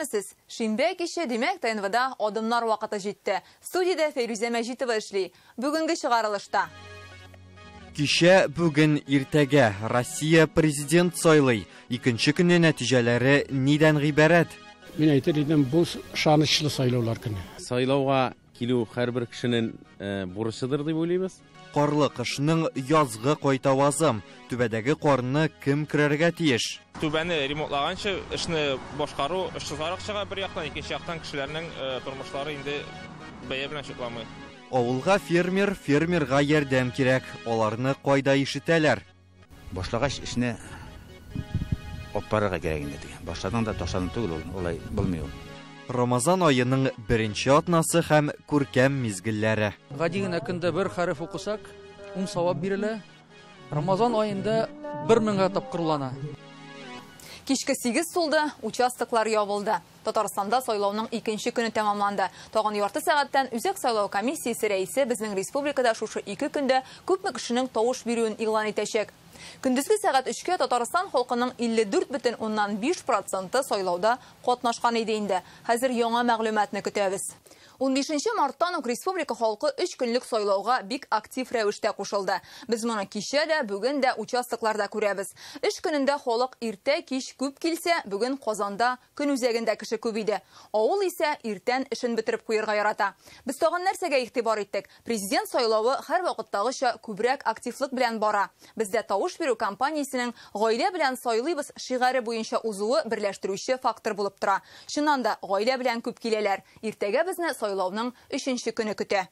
Исәнмесез! Шимбә киче, димәк, ТНВда Адымнар вакыты җитте. Студиядә Фәйрүзә Мәҗитова эшли. Бүгенге чыгарылышта. Кичә, бүген, иртәгә Россия президент сайлый. Икенче көне нәтиҗәләре нидән гыйбарәт? Мин әйтер идем, бу ышанычлы сайлаулар көне. Сайлауга килү һәрбер кешенең бурычыдыр дип уйлыйбыз. Карлы кышның язгы кайтавазы. Түбәдәге карны кем керергә тиеш? Түбәне ремонтлаганчы эшне башкару очсызрак чыга бер яктан, икенче яктан кешеләрнең тормышлары инде бәя белән чыкламый. Авылга фермер, фермерга ярдәм кирәк. Аларны кайда ишетәләр? Башлагач эшне алып барырга кирәк инде дигән. Башладың да ташладың түгел ул, алай булмый ул. Рамазан аеның беренче атнасы һәм күркәм мизгелләре. Гади генә көндә бер хәреф укысак, 10 савап бирелә. Рамазан аенда 1000 тапкырлана. Кичке 8 тулды, участоклар ябылды. Татарстанда сайлауның икенче көне тәмамланды. Тагын ярты сәгатьтән Үзәк сайлау комиссиясе рәисе безнең республикада шушы ике көндә күпме кешенең тавыш бирүен игълан итәчәк. Көндезге сәгать 3-кә Татарстан халкының 54,5% сайлауда катнашкан иде инде. Хәзер яңа мәгълүматны көтәбез. 15 марттан ук республика халкы 3 көнлек сайлауга бик актив рәвештә кушылды. Без моны кичә дә, бүген дә участокларда күрәбез. Эш көнендә халык иртә кич күп килсә, бүген Казанда көн үзәгендә кеше күп иде. Авыл исә иртән эшен бетереп куярга ярата. Без тагын нәрсәгә игътибар иттек? Президент сайлавы һәр вакыттагыча күбрәк активлык белән бара. Бездә тавыш бирү кампаниясенең гаилә белән сайлыйбыз шигаре буенча узуы берләштерүче фактор булып тора. Чыннан да гаилә белән күп киләләр. Иртәгә безне сайлауның 3-нче көне көтә.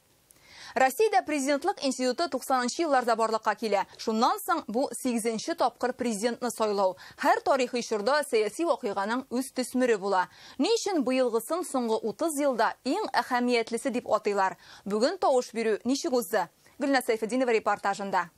Россиядә президентлык институты 90-нчы елларда барлыкка килә. Шуннан соң бу 8-нче тапкыр президентны сайлау. Һәр тарихи чорда сәяси вакыйганың үз төсмере була. Ни өчен быелгысын соңгы 30 елда иң әһәмиятлесе дип атыйлар? Бүген тавыш бирү ничек узды? Гөлназ Сәйфетдинова репортажында.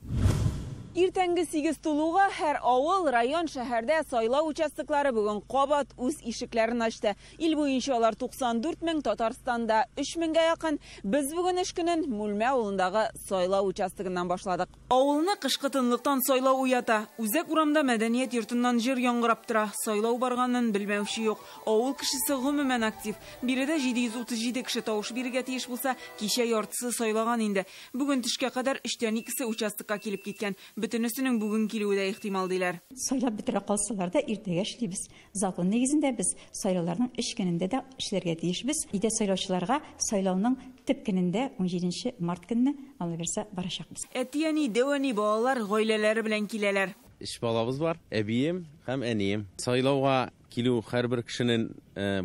Иртәнге 8 тулуга һәр авыл, район, шәһәрдә сайлау участоклары бүген кабат үз ишекләрен ачты. Ил буенча алар 94 мең, Татарстанда 3 меңгә якын. Без бүген эш көнен Мүлмә авылындагы сайлау участогыннан башладык. Авылны кышкы тынлыктан сайлау уята. Үзәк урамда мәдәният йортыннан җыр яңгырап тора. Сайлау барганын белмәүче юк. Авыл кешесе гомумән актив. Биредә 737 кеше тавыш бирергә тиеш булса, кичә яртысы сайлаган инде. Бүген төшкә кадәр 2/3 участокка килеп киткән. Бөтенесенең бүген килүе дә ихтимал диләр. Сайлап бетерә калсалар да иртәгә эшлибез. Закон нигезендә без сайлауларның 3 көнендә дә эшләргә тиешбез. Өйдә сайлаучыларга сайлауның төп көнендә 17 март көнне алла бирсә барачакбыз. Әти-әни, дәү-әни, балалар гаиләләре белән киләләр. Өч балабыз бар, әбием һәм әнием. Сайлауга килү һәрбер кешенең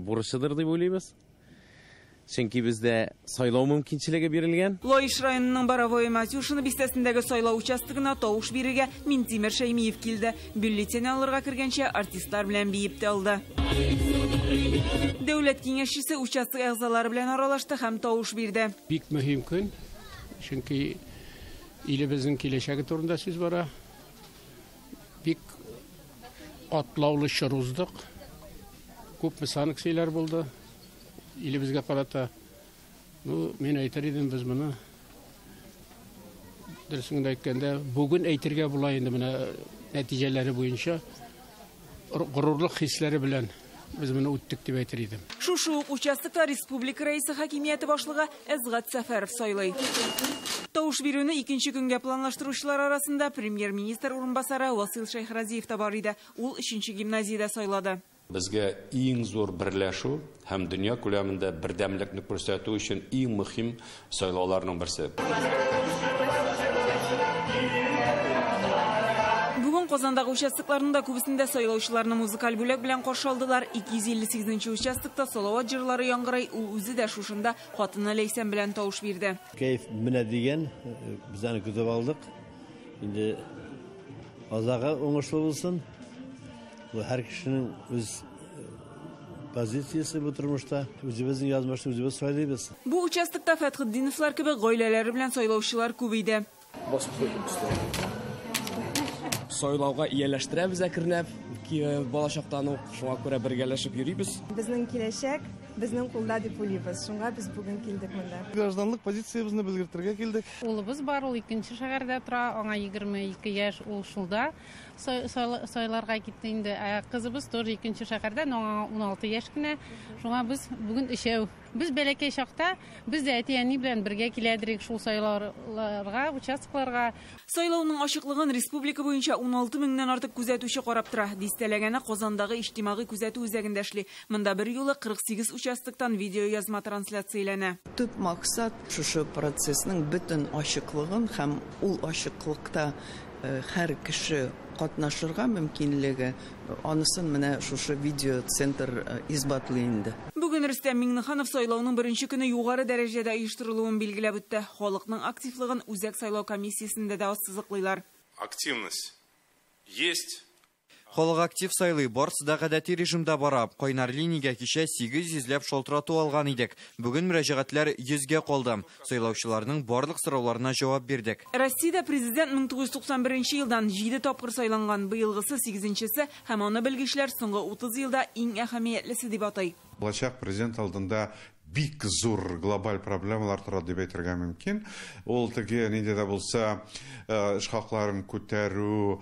бурычыдыр дип уйлыйбыз. Чөнки бездә сайлау мөмкинчелеге бирелгән. Лаеш районының Боровое Матюшино бистәсендәге сайлау участогына тавыш бирергә Минтимер Шәймиев килде. Бюллетень алырга кергәнчә артистлар белән биеп тә алды. Дәүләт киңәшчесе участок әгъзалары белән аралашты һәм тавыш бирде. Бик мөһим көн, чөнки илебезнең киләчәге турында сүз бара. Бик катлаулы чор уздык. Күпме санкцияләр булды илебезгә карата. Ну, мин әйтер идем, без моны дөресен генә әйткәндә, бүген әйтергә була инде менә нәтиҗәләре буенча горурлык хисләре белән без моны үттек дип әйтер идем. Шушы ук участокта республика рәисе хакимияте башлыгы Әсгать Сәфәров сайлый. Тавыш бирүне икенче көнгә планлаштыручылар арасында премьер-министр урынбасары Васил Шәйхразиев та бар иде. Ул 3-нче гимназиядә сайлады. Безгә иң зур берләшү һәм дөнья күләмендә бердәмлекне күрсәтү өчен иң мөһим сайлауларның берсе. Бүген Казандагы участокларның да күбесендә сайлаучыларны музыкаль бүләк белән каршы алдылар. 258 участокта Салават җырлары яңгырай, ул үзе дә шушында хатыны Ләйсән белән тавыш бирде. Кәеф менә дигән, без аны көтеп алдык. Инде азагы уңышлы булсын. Бу һәр кешенең үз позициясе бу тормышта. Үзебезнең язмышны үзебез сайлыйбыз. Бу участокта Фәтхетдиновлар кебек гаиләләре белән сайлаучылар күп иде. Басып куйдым. Сайлауга ияләштерәбез әкренләп. Балачактан ук, шуңа күрә бергәләшеп йөрибез. Безнең киләчәк безнең кулда дип уйлыйбыз. Шуңа без бүген килдек монда. Гражданлык позициябезне белгертергә килдек. Улыбыз бар, ул икенче шәһәрдә тора, аңа 22 яшь, ул шулда сайларга китте инде. Ә кызыбыз тоже икенче шәһәрдән, аңа 16 яшь кенә. Шуңа без бүген өчәү. Без бәләкәй чакта без дә әти-әни белән бергә киләдек шул сайлауларга, участокларга. Сайлауның ачыклыгын республика буенча 16 меңнән артык күзәтүче карап тора. Дистәләгәне Казандагы иҗтимагый күзәтү үзәгендә эшли. Монда бер юлы 48 участоктан видеоязма трансляцияләнә. Төп максат шушы процессның бөтен ачыклыгын һәм ул ачыклыкта һәр кеше катнашырга мөмкинлеге, анысын менә шушы видеоцентр исбатлый инде. Бүген Рөстәм Миңнеханов сайлауның беренче көне югары дәрәҗәдә оештырылуын билгеләп үтте. Халыкның активлыгын Үзәк сайлау комиссиясендә дә ассызыклыйлар. Активность есть. Халык актив сайлый, барысы да гадәти режимда бара. Кайнар линиягә кичә 800 ләп шалтырату алган идек. Бүген мөрәҗәгатьләр 100гә калды. Сайлаучыларның барлык сорауларына җавап бирдек. Россиядә президент 1991 елдан 7 тапкыр сайланган, быелгысы 8-нчесе һәм аны белгечләр соңгы 30 елда иң әһәмиятлесе дип атый. Булачак президент алдында бик зур глобаль проблемалар тора дип әйтергә мөмкин. Ул теге нинди дә булса эш хакларын күтәрү,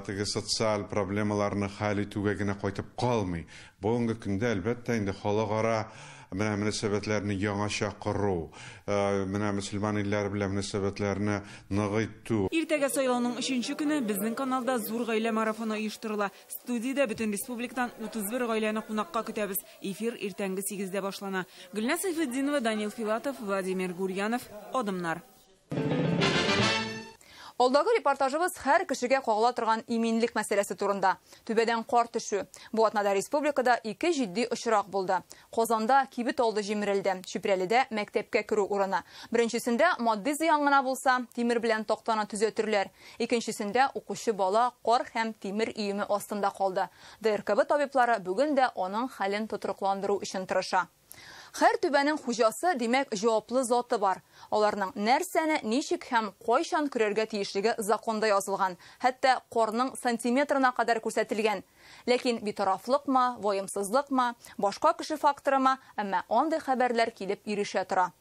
теге социаль проблемаларны хәл итүгә генә кайтып калмый. Бүгенге көндә әлбәттә инде халыкара менә мөнәсәбәтләрне яңача кору, менә мөселман илләре белән мөнәсәбәтләрне ныгыту. Иртәгә сайлауның 3-нче көне безнең каналда зур гаилә марафоны оештырыла. Студиядә бөтен республикадан 31 гаиләне кунакка көтәбез. Эфир иртәнге 8-дә башлана. Гөлназ Сайфетдинова, Данил Филатов, Владимир Гурьянов. Адымнар. Алдагы репортажыбыз һәр кешегә кагыла торган иминлек мәсьәләсе турында. Түбәдән кар төшү. Бу атнада республикада 2 җитди очрак булды. Казанда кибет алды җимерелде. Чүпрәледә мәктәпкә керү урыны. Беренчесендә матди зыян гына булса, тимер белән тактаны төзәтерләр. Икенчесендә укучы бала кар һәм тимер өеме астында калды. ДРКБ табиблары бүген дә аның хәлен тотрыкландыру өчен тырыша. Һәр түбәнең хуҗасы, димәк, җаваплы заты бар. Аларның нәрсәне, ничек һәм кайчан көрергә тиешлеге законда язылган. Хәтта карның сантиметрына кадәр күрсәтелгән. Ләкин битарафлыкмы, ваемсызлыкмы, башка кеше факторымы, әмма андый хәбәрләр килеп ирешә тора.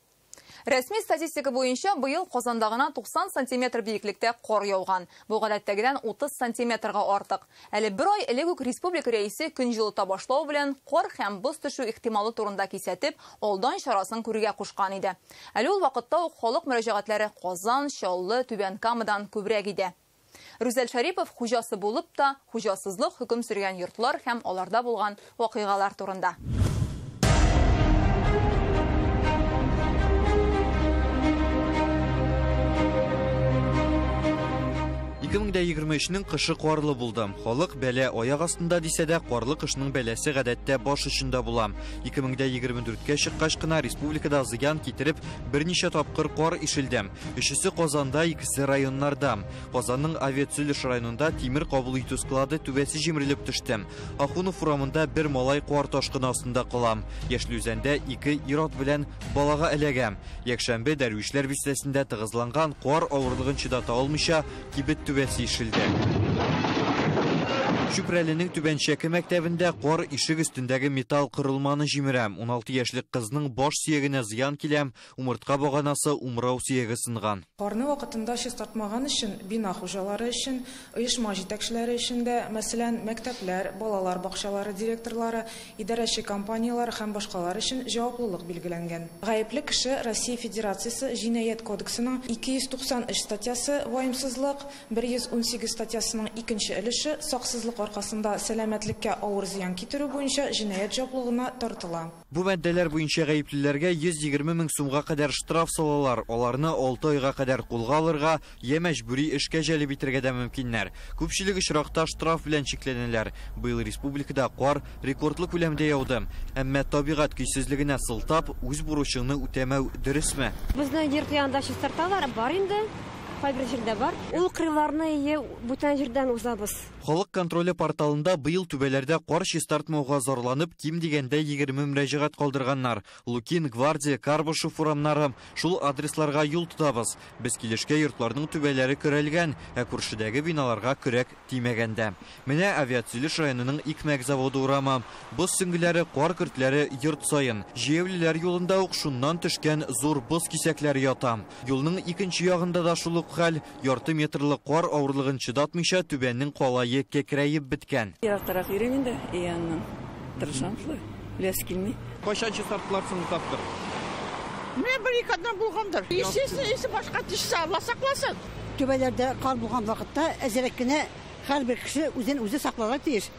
Рәсми статистика буенча быел Казанда гына 90 сантиметр биеклектә кар яуган. Бу гадәттәгедән 30 сантиметрга артык. Әле бер ай элек үк республика рәисе көн җылыта башлау белән кар һәм боз төшү ихтималы турында кисәтеп, алдан чарасын күрергә кушкан иде. Әле ул вакытта ук халык мөрәҗәгатьләре Казан, Чаллы, Түбән Камадан күбрәк иде. Рүзәл Шәрипов хуҗасы булып та, хуҗасызлык хөкем сөргән йортлар һәм аларда булган вакыйгалар турында. 2023-нең кышы карлы булды. Халык бәлә аяк астында дисә дә, карлы кышның бәләсе гадәттә баш очында була. 2024-кә чыккач кына республикада зыян китереп берничә тапкыр кар ишелде. Өчесе Казанда, икесе районнарда. Казанның Авиатөзелеш районында тимер кабул итү склады түбәсе җимерелеп төште. Ахунов урамында бер малай кар ташкыны астында кала. Яшел Үзәндә 2 ир-ат белән балага эләгә. Якшәмбе Дәрвишләр бистәсендә тыгызланган кар авырлыгын чыдата алмыйча кибет түбәсе ишелде. Чүпрәленең Түбән Чәке мәктәбендә кар ишек өстендәге металл корылманы җимерә. 16 яшьлек кызның баш сөягенә зыян килә, умыртка баганасы, умрау сөяге сынган. Карны вакытында чистартмаган өчен бина хуҗалары өчен, оешма җитәкчеләре өчен дә, мәсәлән, мәктәпләр, балалар бакчалары директорлары, идарәче компанияләр һәм башкалар өчен җаваплылык билгеләнгән. Гаепле кеше Россия Федерациясе Җинаять кодексының 293 статьясы ваемсызлык, 118 статьясының икенче өлеше саксызлык аркасында сәламәтлеккә авыр зыян китерү буенча җинаять җаваплылыгына тартыла. Бу маддәләр буенча гаеплеләргә 120 мең сумга кадәр штраф салалар. Аларны 6 айга кадәр кулга алырга я мәҗбүри эшкә җәлеп итәргә дә мөмкиннәр. Күпчелек очракта штраф белән чикләнәләр. Быел республикада кар рекордлы күләмдә яуды. Әмма табигать көйсезлегенә сылтап, үз бурычыңны үтәмәү дөресме? Безне йорт янында чистарталар, бар инде. Кайбер җирдә бар. Ул кырыйларны ие бүтән җирдән узабыз. Халык контроле порталында быел түбәләрдә кар чистартмауга зарланып, ким дигәндә 20 мөрәҗәгать калдырганнар. Лукин, Гвардия, Карбышев урамнары. Шул адресларга юл тотабыз. Без килешкә йортларның түбәләре көрәлгән, ә күршедәге биналарга көрәк тимәгәндә. Менә Авиатөзелеш районының Икмәк заводы урамы. Боз сөңгеләре, кар көртләре йорт саен. Җәяүлеләр юлында ук шуннан төшкән зур боз кисәкләре ята. Юлның икенче ягында да шул ук хәл. Ярты метрлы кар авырлыгын чыдатмыйча түбәнең калае кәкрәеп беткән. Ерактарак йөрим инде, яннан. Тырышам шулай. Беләсе килми. Кайчан чистарттылар соңгы тапкыр? Менә бер ике атна булгандыр. Естественно, если башка төшсә, Алла сакласын. Түбәләрдә кар булган вакытта әзерәк кенә һәрбер кеше үзен үзе сакларга тиеш.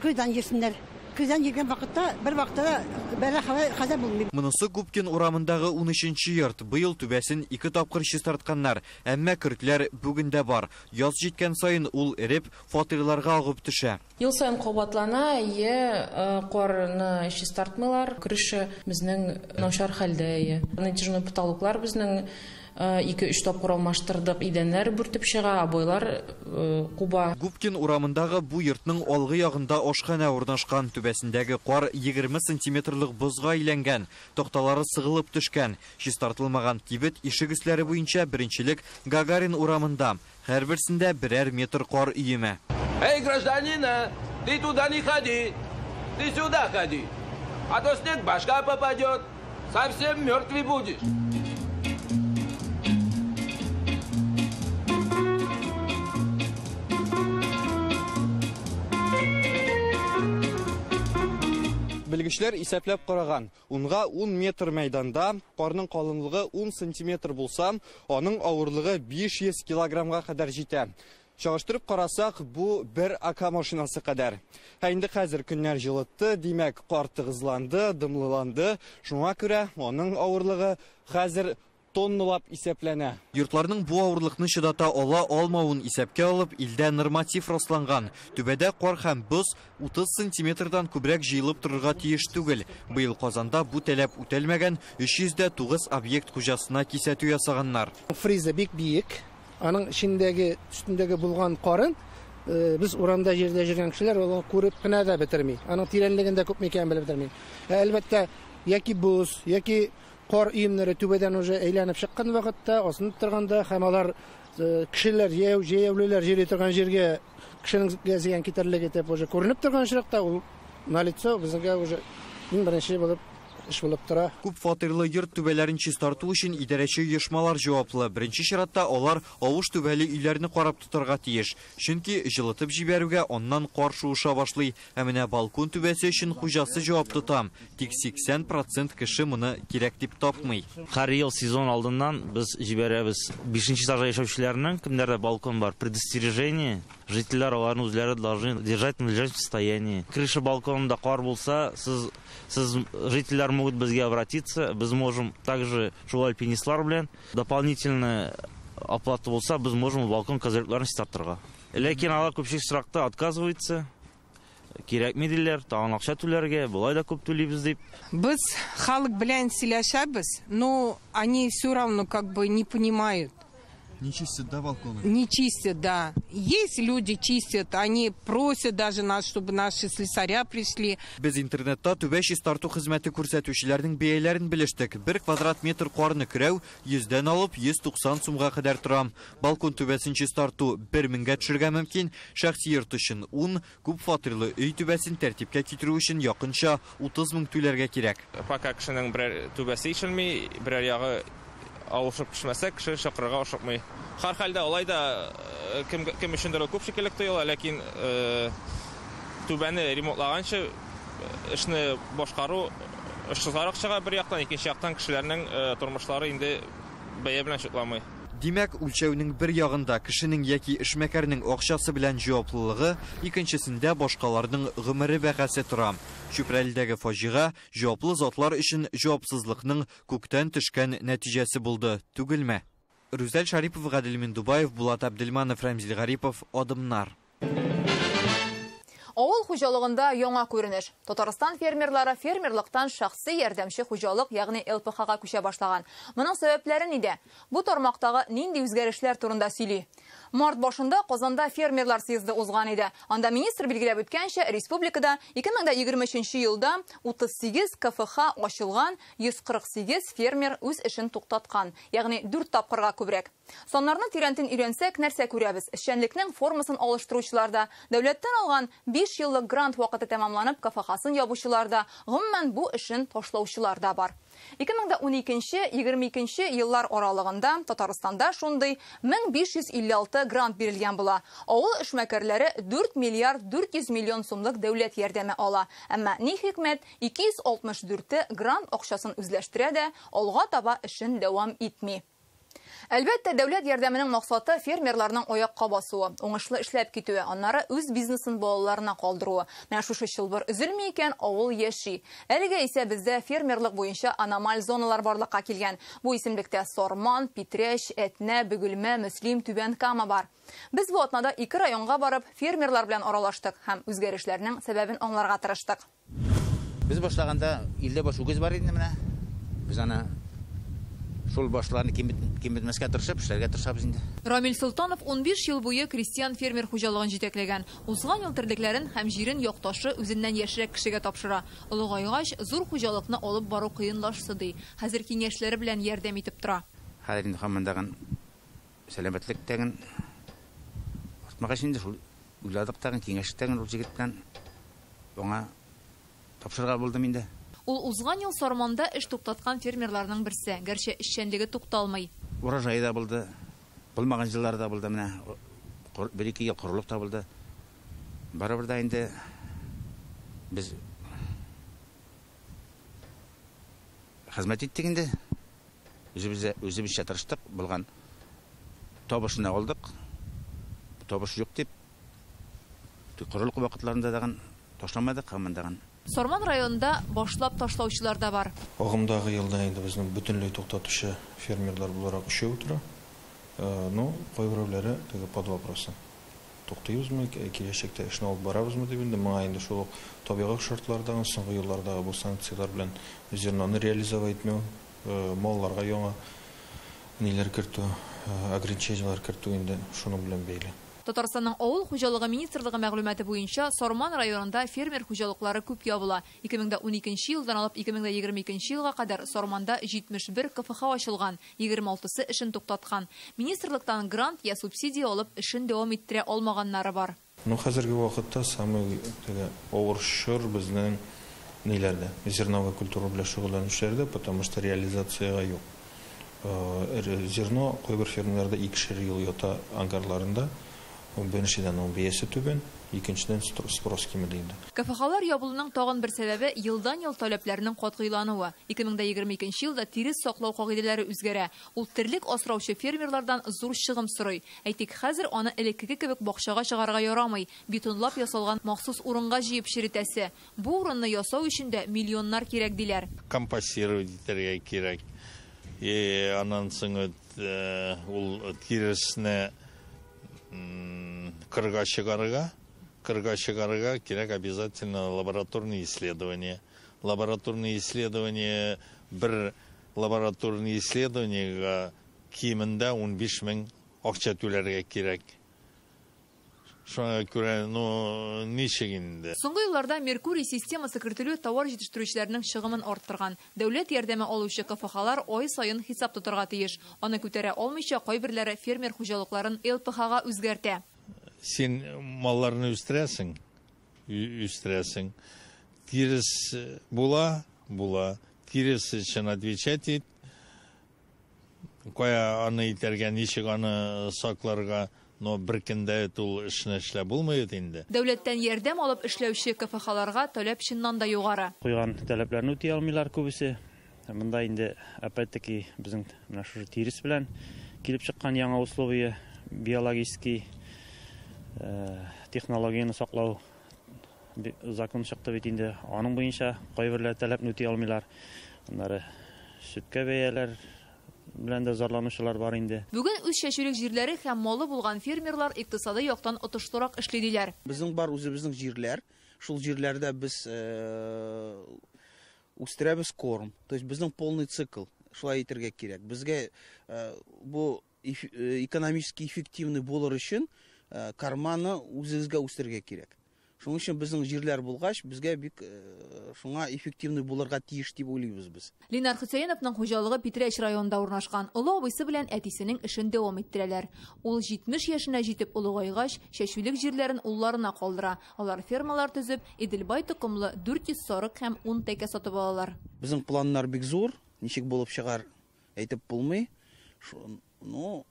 Көйдән йөрсеннәр. Көйдән йөргән вакытта бер вакытта да бәла хәзер булмый. Монысы Губкин урамындагы 13нче йорт. Быел түбәсен ике тапкыр чистартканнар. Әмма көртләр бүген дә бар. Яз җиткән саен ул эреп, фатирларга агып төшә. Ел саен кабатлана, ие, карны чистартмыйлар. Крыша безнең начар хәлдә, ие. Натяжной потолоклар безнең 2-3 тапкыр алмаштырдык, идәннәр бүртеп чыга, обойлар куба. Губкин урамындагы бу йортның алгы ягында ашханә урнашкан. Түбәсендәге кар 20 сантиметрлык бозга әйләнгән, такталары сыгылып төшкән. Чистартылмаган кибет ишек өсләре буенча беренчелек Гагарин урамында. Һәрберсендә берәр метр кар өеме. Эй, гражданин, ты туда не ходи, ты сюда ходи, а то снег башка попадет, совсем мертвый будешь. Белгечләр исәпләп караган, унга 10 метр мәйданда карның калынлыгы 10 сантиметр булса, аның авырлыгы 500 килограммга кадәр җитә. Чагыштырып карасак, бу бер АК машинасы кадәр. Ә инде хәзер көннәр җылытты, димәк, кар тыгызланды, дымлыланды. Шуңа күрә аның авырлыгы хәзер тонналап исәпләнә. Йортларның бу авырлыкны чыдата ала алмавын исәпкә алып, илдә норматив расланган. Түбәдә кар һәм боз 30 сантиметрдан күбрәк җыелып торырга тиеш түгел. Быел Казанда бу таләп үтәлмәгән 309 объект хуҗасына кисәтү ясаганнар. Фриза бик биек. Аның эчендәге, өстендәге булган карын без урамда җирдә йөргән кешеләр аны күреп кенә дә бетерми. Аның тирәнлеген дә күпме икәнен белеп бетерми. Әлбәттә, яки боз, яки кар өемнәре түбәдән уже әйләнеп чыккан вакытта, асынып торганда һәм алар кешеләр, җәяүлеләр йөри торган җиргә кешенең зыян китерлек итеп уже күренеп торган очракта ул налицо безгә уже иң беренче булып эш булып тора. Күп фатирлы йорт түбәләрен чистарту өчен идарәче оешмалар җаваплы. Беренче чиратта алар авыш түбәле өйләрне карап тотарга тиеш. Чөнки җылытып җибәрүгә аннан кар шуыша башлый. Ә менә балкон түбәсе өчен хуҗасы җавап тота. Тик 80% кеше моны кирәк дип тапмый. Һәр ел сезон алдыннан без җибәрәбез 5нче этажда яшәүчеләрнең, кемнәрдә балкон бар, предостережение. Жительләр аларны үзләре должны держать в надлежащем состоянии. Крыша балконында кар булса, сез жительләр могут безгә обратиться, без можем также шул альпинистлар белән дополнительно оплата булса, без можем балкон козырькларын чистартырга. Ләкин алар күпчелек очракта отказываются. Кирәкми диләр, тагын акча түләргә, болай да күп түлибез дип. Без халык белән сөйләшәбез, но они все равно как бы не понимают. Не чистят, да, балконы? Не чистят, да. Есть люди чистят, они просят даже нас, чтобы наши слесаря пришли. Без интернетта түбә чистарту хезмәте күрсәтүчеләрнең бәяләрен белештек. 1 квадрат метр карны көрәү 100-дән алып 190 сумга кадәр тора. Балкон түбәсен чистарту 1000-гә төшергә мөмкин. Шәхси йорт өчен 10, күп фатирлы өй түбәсен тәртипкә китерү өчен якынча 30 мең түләргә кирәк. Пока кешенең берәр түбәсе ишелми, берәр ягы авышып төшмәсә, кеше чакырырга ашыкмый. Һәр хәлдә алай да кем өчендер ул күп шикелле тоела, ләкин түбәне ремонтлаганчы эшне башкару очсызрак чыга бер яктан, икенче яктан кешеләрнең тормышлары инде бәя белән чутламый. Димәк, үлчәүнең бер ягында кешенең яки эшмәкәрнең акчасы белән җаваплылыгы, икенчесендә башкаларның гомере бәһасе тора. Чүпрәледәге фаҗига җаваплы затлар өчен җавапсызлыкның күктән төшкән нәтиҗәсе булды, түгелме? Рүзәл Шарипов, Гадел Миндубаев, Булат Абделманов, Рәмзил Гарипов, Адымнар. Авыл хуҗалыгында яңа күренеш. Татарстан фермерлары фермерлыктан шәхси ярдәмче хуҗалык, ягъни ЛПХга күчә башлаган. Моның сәбәпләре нидә? Бу тармактагы нинди үзгәрешләр турында сөйли? Март башында Казанда фермерлар съезды узган иде. Анда министр билгеләп үткәнчә, республикада 2023 елда 38 КФХ ачылган, 148 фермер үз эшен туктаткан, ягъни 4 тапкырга күбрәк. Саннарны тирәнтен өйрәнсәк, нәрсә күрәбез? Эшчәнлекнең формасын алыштыручылар да, дәүләттән алган 5 еллык грант вакыты тәмамланып, КФХ-сын ябучылар да, гомумән бу эшен ташлаучылар да бар. 2012-22 еллар аралыгында Татарстанда шундый 1556 грант бирелгән була. Авыл эшмәкәрләре 4 миллиард 400 миллион сумлык дәүләт ярдәме ала. Әмма ни хикмәт, 264-е грант акчасын үзләштерә дә, алга таба эшен дәвам итми. Әлбәттә, дәүләт ярдәменең максаты фермерларның аякка басуы, уңышлы эшләп китүе, аннары үз бизнесын балаларына калдыруы. Менә шушы чылбыр өзелми икән, авыл яши. Әлегә исә бездә фермерлык буенча аномаль зоналар барлыкка килгән. Бу исемлектә Сарман, Питрәч, Әтнә, Бөгелмә, Мөслим, Түбән Кама бар. Без бу атнада 2 районга барып, фермерлар белән аралаштык һәм үзгәрешләрнең сәбәбен аңларга тырыштык. Без башлаганда 50 баш үгез бар иде менә. Без аны шул башларны киметмәскә тырышып, эшләргә тырышабыз инде. Рамил Солтанов 15 ел буе крестьян фермер хуҗалыгын җитәкләгән. Узган ел терлекләрен һәм җирен якташы үзеннән яшьрәк кешегә тапшыра. Олыгайгач, зур хуҗалыкны алып бару кыенлашты ди. Хәзер киңәшләре белән ярдәм итеп тора. Хәзер инде һаман сәламәтлек тәген артмагач инде шул уйладык тагын, киңәштек тагын ул җегет белән аңа тапшырырга булдым инде. Ул узган ел Сарманда эш туктаткан фермерларның берсе, гәрчә эшчәнлеге тукталмый. Урожай да булды, булмаган еллар да булды, менә 1-2 ел корылык та булды. Барыбер дә инде без хезмәт иттек инде. Үзебезчә тырыштык, булган табышны алдык. Табыш юк дип, корылык вакытларында дагын ташламадык, һаман дагын. Сарман районында башлап ташлаучылар да бар. Агымдагы елда инде безнең бөтенләй туктатучы фермерлар буларак өчәү тора. Ну, кайберәүләре теге под вопросом. Туктыйбызмы, киләчәктә эшне алып барабызмы дип инде моңа инде шул ук табигый шартлардагы, соңгы еллардагы бу санкцияләр белән зерноны реализовать итмәү, малларга яңа ниләр кертү, ограничениеләр кертү инде шуның белән бәйле. Татарстанның авыл хуҗалыгы министрлыгы мәгълүматы буенча Сарман районында фермер хуҗалыклары күп ябыла. 2012 елдан алып 2022 елга кадәр Сарманда 71 КФХ ачылган, 26-сы эшен туктаткан. Министрлыктан грант я субсидия алып эшен дәвам иттерә алмаганнары бар. Ну, хәзерге вакытта самый теге авыр чор безнең ниләрдә, зерновая культура белән шөгыльләнүчеләрдә, потому что реализацияга юк. Зерно кайбер фермерларда 2 ел ята ангарларында. Беренчедән ул бәясе түбән, икенчедән спрос кимеде инде. КФХлар ябылуның тагын бер сәбәбе елдан-ел таләпләрнең катгыйлануы. 2022 елда тирес саклау кагыйдәләре үзгәрә. Ул терлек асраучы фермерлардан зур чыгым сорый. Әйтик, хәзер аны элеккеге кебек бакчага чыгарырга ярамый. Бетонлап ясалган махсус урынга җыеп черетәсе. Бу урынны ясау өчен дә миллионнар кирәк диләр. Компостировать итәргә кирәк. Аннан соң ул тиресне кырга чыгарырга кирәк обязательно лабораторные исследования. Лабораторные исследования, бер лабораторные исследованиега кимендә 15 мең акча түләргә кирәк. Шуңа күрә, ну, ничек инде? Соңгы елларда Меркурий системасы кертелү товар җитештерүчеләрнең чыгымын арттырган. Дәүләт ярдәме алучы КФХлар ай саен хисап тотарга тиеш. Аны күтәрә алмыйча кайберләре фермер хуҗалыкларын ЛПХга үзгәртә. Син малларны үстерәсең, үстерәсең. Тирес була, була. Тирес өчен отвечать ит. Кая аны итәргә, ничек аны сакларга, но бер көндә ул эшне эшләп булмый инде. Дәүләттән ярдәм алып эшләүче КФХларга таләп чыннан да югары. Куйган таләпләрне үти алмыйлар күбесе. Монда инде опять-таки безнең менә шушы тирес белән килеп чыккан яңа условия, биологический технологияне саклау закон чыкты бит инде. Аның буенча кайберләр таләпне үти алмыйлар. Аннары сөткә бәяләр белән дә зарланучылар бар инде. Бүген үз чәчүлек җирләре һәм малы булган фермерлар икътисади яктан отышлырак эшли диләр. Безнең бар үзебезнең җирләр, шул җирләрдә без үстерәбез корм. То есть безнең полный цикл, шулай әйтергә кирәк. Безгә бу экономически эффективный булыр өчен карманы үзебезгә үстерергә кирәк. Шуның өчен безнең җирләр булгач, безгә бик шуңа эффективный булырга тиеш дип уйлыйбыз без. Ленар Хөсәеновның хуҗалыгы Питрәч районында урнашкан. Олы абыйсы белән әтисенең эшен дәвам иттерәләр. Ул 70 яшенә җитеп олыгайгач, чәчүлек җирләрен улларына калдыра. Алар фермалар төзеп, Иделбай токымлы 400 сарык һәм 10 тәкә сатып алалар. Безнең планнар бик зур, ничек булып чыгар әйтеп булмый. Ну,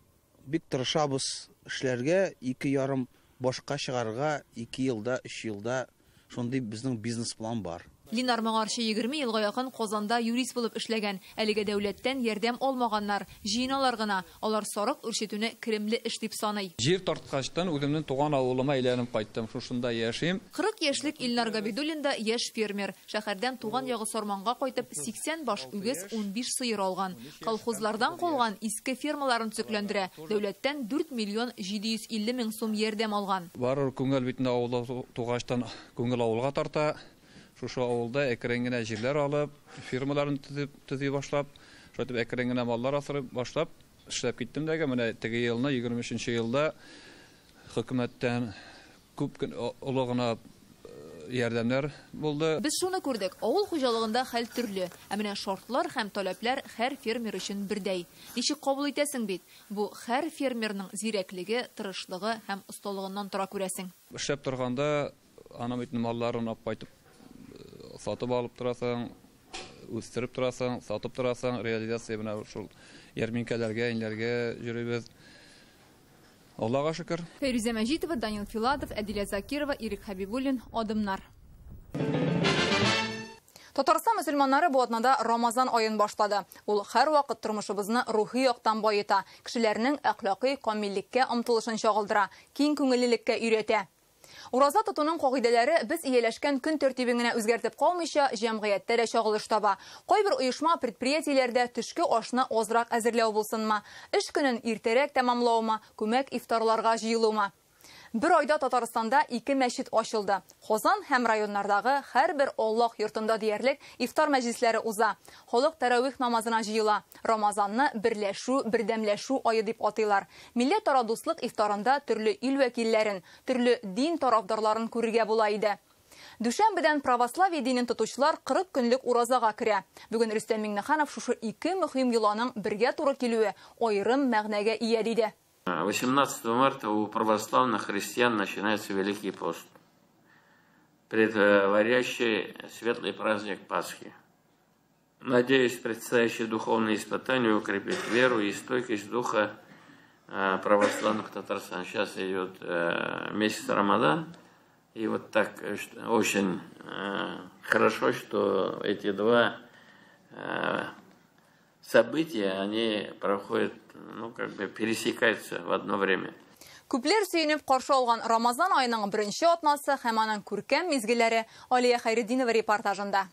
бик тырышабыз эшләргә, 2,5 башка чыгарга 2 елда, 3 елда шундый безнең бизнес-план бар. Ленар моңарчы 20 елга якын Казанда юрист булып эшләгән. Әлегә дәүләттән ярдәм алмаганнар, җыеналар гына. Алар сарык үрчетүне керемле эш дип саный. Җир тарткачтан үземнең туган авылыма әйләнеп кайттым. Шушында яшим. 40 яшьлек Илнар Габидуллин да яшь фермер. Шәһәрдән туган ягы Сарманга кайтып 80 баш үгез, 15 сыер алган. Колхозлардан калган иске фермаларын төзекләндерә. Дәүләттән 4 миллион 750 мең сум ярдәм алган. Барыр күңел бит инде авылда тугачтан күңел авылга тарта. Шушы авылда әкрен генә җирләр алып, фермаларын төзи башлап, шулай итеп әкрен генә маллар асырып башлап эшләп киттем дә, менә теге елны 23 елда хөкүмәттән күп олы гына ярдәмнәр булды. Без шуны күрдек, авыл хуҗалыгында хәл төрле, ә менә шартлар һәм таләпләр һәр фермер өчен бердәй. Ничек кабул итәсең бит? Бу һәр фермерның зирәклеге, тырышлыгы һәм осталыгыннан тора күрәсең. Эшләп торганда аның бит малларын алып кайтып сатып алып торасың, үстереп торасың, сатып торасың, реализация менә шул ярминкәләргә, инләргә йөрибез. Аллага шөкер. Фәйрүзә Мәҗитова, Данил Филадов, Әдилә Закирова, Ирек Хәбибуллин, Адымнар. Татарстан мөселманнары бу атнада Рамазан аен башлады. Ул һәрвакыт тормышыбызны рухи яктан баета, кешеләрнең әхлакый камиллеккә омтылышын чагылдыра, киң күңеллелеккә өйрәтә. Ураза тотуның кагыйдәләре без ияләшкән көн тәртибен генә үзгәртеп калмыйча, җәмгыятьтә дә чагылыш таба. Кайбер оешма предприятиеләрдә төшке ашны азрак әзерләү булсынмы, эш көнен иртәрәк тәмамлаумы, күмәк ифтарларга җыелумы. Бер айда Татарстанда 2 мәчет ачылды. Казан һәм районнардагы һәрбер Аллаһ йортында диярлек ифтар мәҗлесләре уза. Халык тәравих намазына җыела. Рамазанны берләшү, бердәмләшү ае дип атыйлар. Милләтара дуслык ифтарында төрле ил вәкилләрен, төрле дин тарафдарларын күрергә була иде. Дүшәмбедән православие динен тотучылар 40 көнлек уразага керә. Бүген Рөстәм Миңнеханов шушы ике мөһим йоланың бергә туры килүе аерым мәгънәгә ия диде. 18 марта у православных христиан начинается Великий пост, предваряющий светлый праздник Пасхи. Надеюсь, предстоящее духовное испытание укрепит веру и стойкость духа православных Татарстан. Сейчас идет месяц Рамадан, и вот так очень хорошо, что эти два события, они проходят, ну, как бы пересекаются в одно время. Күпләр сөенеп каршы алган Рамазан аеның беренче атнасы һәм аның күркәм мизгелләре Алия Хәйретдинова репортажында.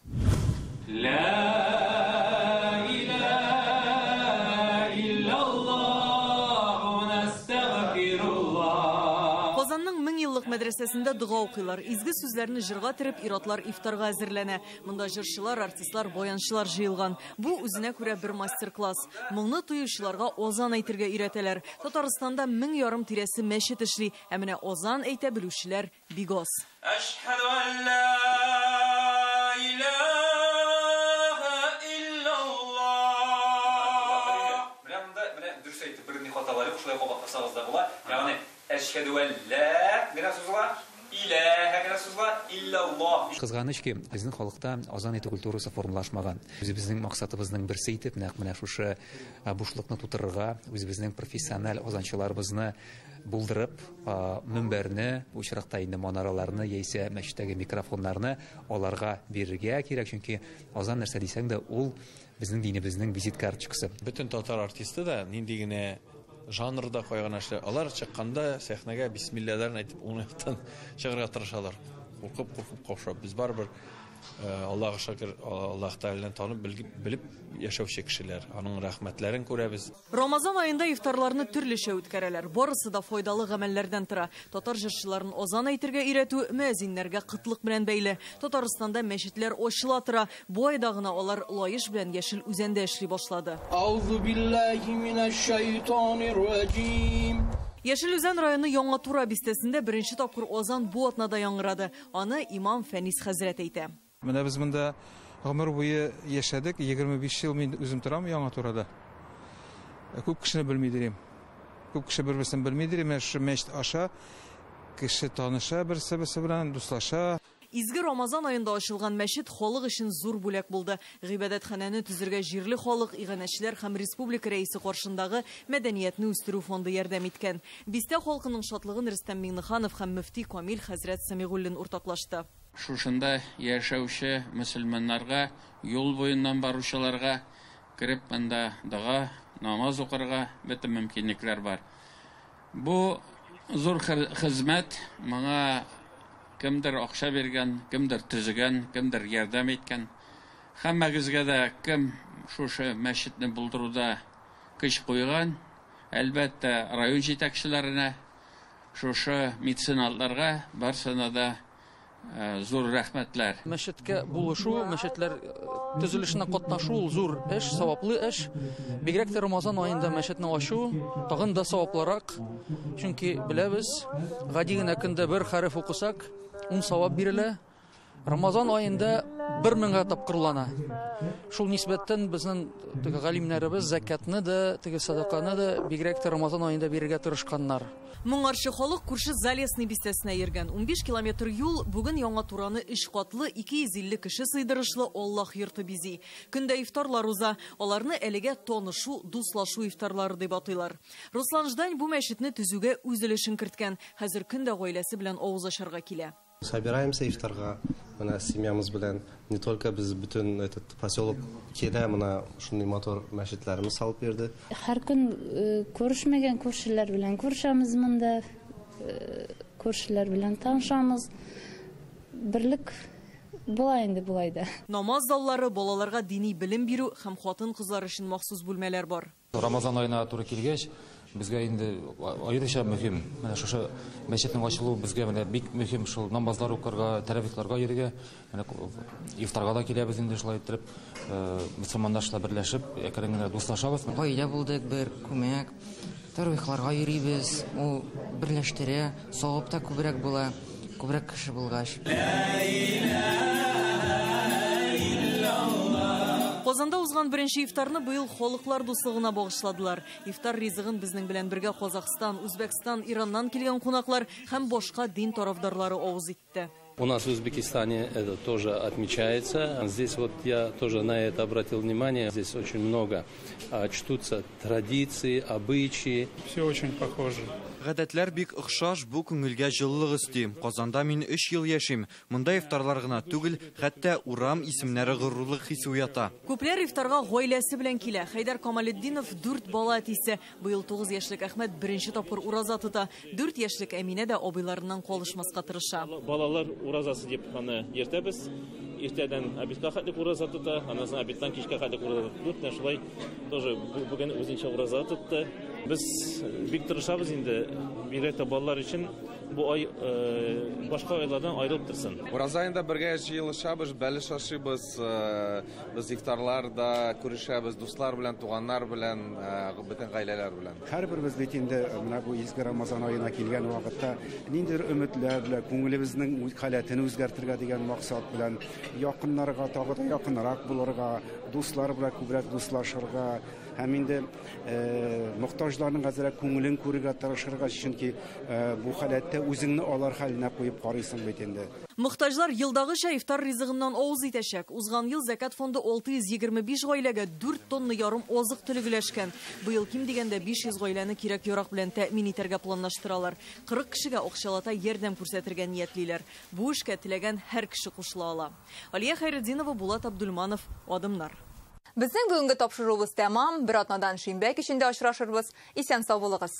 Казанның 1000 еллык мәдрәсәсендә дога укыйлар. Изге сүзләрне җырга төреп, ир-атлар ифтарга әзерләнә. Монда җырчылар, артистлар, баянчылар җыелган. Бу үзенә күрә бер мастер-класс. Моңны тоючыларга азан әйтергә өйрәтәләр. Татарстанда 1500 тирәсе мәчет эшли, ә менә азан әйтә белүчеләр бик аз. Әшһәду ан ла илаһа иллаллаһ. Менә монда менә дөрес әйтеп берни хаталар юк, шулай кабатласагыз да була. Ягъни әшһәду ан ла генә сузыла, илаһа генә сузыла, иллаллаһ. Кызганыч ки, безнең халыкта азан әйтү культурасы формалашмаган. Үзебезнең максатыбызның берсе итеп, нәкъ менә шушы бушлыкны тутырырга, үзебезнең профессиональ азанчыларыбызны булдырып, мөнбәрне, бу очракта инде манараларны яисә мәчеттәге микрофоннарны аларга бирергә кирәк, чөнки азан нәрсә дисәң дә, ул безнең динебезнең визит карточкасы. Бөтен татар артисты да нинди генә жанрда кайган эшләр, алар чыкканда сәхнәгә бисмиллаларын әйтеп, уң яктан чыгарга тырышалар. Куркып, куркып каушап, без барыбер Аллаһ шөкер, Аллаһ Тәгаләне танып белеп яшәүче кешеләр. Аның рәхмәтләрен күрәбез. Рамазан аенда ифтарларны төрлечә үткәрәләр. Барысы да файдалы гамәлләрдән тора. Татар җырчыларын азан әйтергә өйрәтү мөәзиннәргә кытлык белән бәйле. Татарстанда мәчетләр ачыла тора. Бу айда гына алар Лаеш белән Яшел Үзәндә эшли башлады. Аузу биллахи минәш шайтанир раҗим. Яшел Үзән районы Яңа Тура бистәсендә беренче тапкыр азан бу атнада яңгырады. Аны имам Фәнис хәзрәт әйтә. Менә без монда гомер буе яшәдек, 25 ел мин үзем торам Яңа Турада. Күп кешене белми дирем. Күп кеше бер-берсен белми дирем. Менә шушы мәчет аша кеше таныша, берсе-берсе белән дуслаша. Изге Рамазан аенда ачылган мәчет халык өчен зур бүләк булды. Гыйбадәтханәне төзергә җирле халык, иганәчеләр һәм республика рәисе каршындагы мәдәниятне үстерү фонды ярдәм иткән. Бистә халкының шатлыгын Рөстәм Миңнеханов һәм мөфти Камил хәзрәт Сәмигуллин уртаклашты. Шушында яшәүче мөселманнарга, юл буеннан баручыларга кереп монда дога, намаз укырга бөтен мөмкинлекләр бар. Бу зур хезмәт, моңа кемдер акча биргән, кемдер төзегән, кемдер ярдәм иткән. Һәммәгезгә дә кем шушы мәчетне булдыруда көч куйган, әлбәттә, район җитәкчеләренә, шушы меценатларга барсына да зур рәхмәтләр. Мәчеткә булышу, мәчетләр төзелешенә катнашу ул зур эш, саваплы эш. Бигрәк тә Рамазан аенда мәчетне ачу тагын да саваплырак. Чөнки беләбез, гади генә көндә бер хәреф укысак, 10 савап бирелә. Рамазан аенда 1000 тапкырлана. Шул нисбәттән безнең теге галимнәребез закатны да, теге садаканы да бигрәк тә Рамазан аенда бирергә тырышканнар. Моңарчы халык күрше Залесный бистәсенә йөргән. 15 километр юл бүген Яңа Тураны 3 катлы 250 кеше сыйдырышлы Аллаһ йорты бизи. Көндә ифтарлар уза. Аларны әлегә танышу, дуслашу ифтарлары дип атыйлар. Руслан Ждань бу мәчетне төзүгә үз өлешен керткән. Хәзер көндә гаиләсе белән авыз ачарга килә. Собираемся ифтарга, менә семьямыз белән, не только без, бөтен этот поселок килә, менә шундый матур мәчетләребез салып бирде. Һәр көн күрешмәгән күршеләр белән күрешәбез монда, күршеләр белән танышабыз. Берлек була инде болай да. Намаз заллары, балаларга дини белем бирү һәм хатын-кызлар өчен махсус бүлмәләр бар. Рамазан аена туры килгәч, безгә инде аеруча мөһим. Менә шушы мәчетнең ачылуы безгә менә бик мөһим, шул намазлар укырга, тәравихларга йөрергә, менә ифтарга да киләбез инде шулай итеп, мөселманнар шулай берләшеп, әкрен генә дуслашабыз. Гаилә булдык, бер күмәк, тәравихларга йөрибез, ул берләштерә, савап та күбрәк була, күбрәк кеше булгач. Казанда узган беренче ифтарны быел халыклар дуслыгына багышладылар. Ифтар ризыгын безнең белән бергә Казахстан, Үзбәкстан, Ираннан килгән кунаклар һәм башка дин тарафдарлары авыз итте. У нас в Узбекистане это тоже отмечается. Здесь вот я тоже на это обратил внимание. Здесь очень много чтутся традиции, обычаи. Все очень похоже. Гадәтләр бик охшаш, бу күңелгә җылылык өсти. Казанда мин 3 ел яшим. Монда ифтарлар гына түгел, хәтта урам исемнәре горурлык хисе уята. Күпләр ифтарга гаиләсе белән килә. Хәйдәр Камалетдинов 4 бала әтисе. Быел 9 яшьлек Әхмәт беренче тапкыр ураза тота. 4 яшьлек Әминә дә абыйларыннан калышмаска тырыша. Балалар уразасы дип аны йөртәбез. Иртәдән обедка хәтлек ураза тота, аннан соң обедтан кичкә хәтлек ураза тота. Менә шулай тоже бүген үзенчә ураза тотты. Без бик тырышабыз инде, бигрәк тә балалар өчен бу ай башка айлардан аерылып торсын. Ураза аенда бергә җыелышабыз, бәлеш ашыйбыз, без ифтарларда күрешәбез, дуслар белән, туганнар белән, бөтен гаиләләр белән. Һәрберебез бит инде менә бу изге Рамазан аена килгән вакытта ниндидер өметләр белән, күңелебезнең халәтен үзгәртергә дигән максат белән, якыннарга тагы да якынрак булырга, дуслар белән күбрәк дуслашырга һәм инде мохтаҗларның әзрәк күңелен күрергә тырышырга, чөнки бу халәттә үзеңне алар хәленә куеп карыйсың бит инде. Мохтаҗлар елдагыча ифтар ризыгыннан авыз итәчәк. Узган ел Зәкят фонды 625 гаиләгә 4 тонна ярым азык-төлек өләшкән. Быел ким дигәндә 500 гаиләне кирәк-ярак белән тәэмин итәргә планлаштыралар. 40 кешегә акчалата ярдәм күрсәтергә ниятлиләр. Бу эшкә теләгән һәр кеше кушыла ала. Алия Хәйретдинова, Булат Абдулманов, Адымнар. Безнең бүгенге тапшыруыбыз тәмам. Бер атнадан шимбә кичендә очрашырбыз. Исән сау булыгыз.